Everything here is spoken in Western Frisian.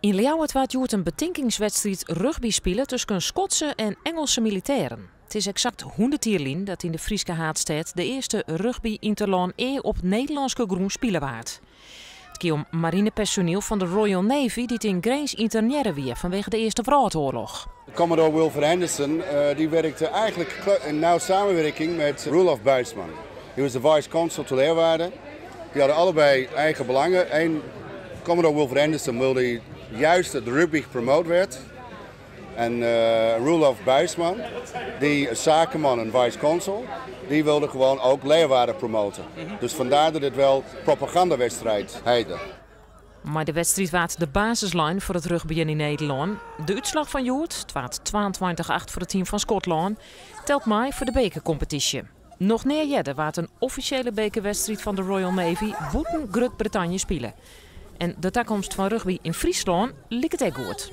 Yn Ljouwert waard hjoed in betinkingswedstriid rugby spile tusken Skotske en Ingelske militêren. It is eksakt 100 jier lyn dat yn de Fryske haadstêd de earste rugby ynterlân ea op Nederlânske grûn spile waard. It gie om marinepersoniel fan de Royal Navy dy't yn Grins ynternearre wie fanwege de Earste Wrâldoarloch. Commodore Wilfred Henderson die werkte eigenlijk in nauw samenwerking met Roelof Buisman. Die was de vice consul te Leeuwarden. Die hadden allebei eigen belangen. Eén, Commodore Wilfred Henderson wilde juist dat rugby gepromoot werd. En Roelof Buisman, die zakenman en vice consul, die wilde gewoon ook Leeuwarden promoten. Dus vandaar dat het wel propagandawedstrijd heette. Mei de wedstriid waard de basis lein foar it rugby yn Nederlân. De útslach fan hjoed, it waard 22-8 foar it team fan Skotlân, telt mei foar de bekerkompetysje. Noch nea earder waard in offisjele bekerwedstriid fan de Royal Navy bûten Grut-Brittanje spile. En de takomst fan rugby yn Fryslân liket ek goed.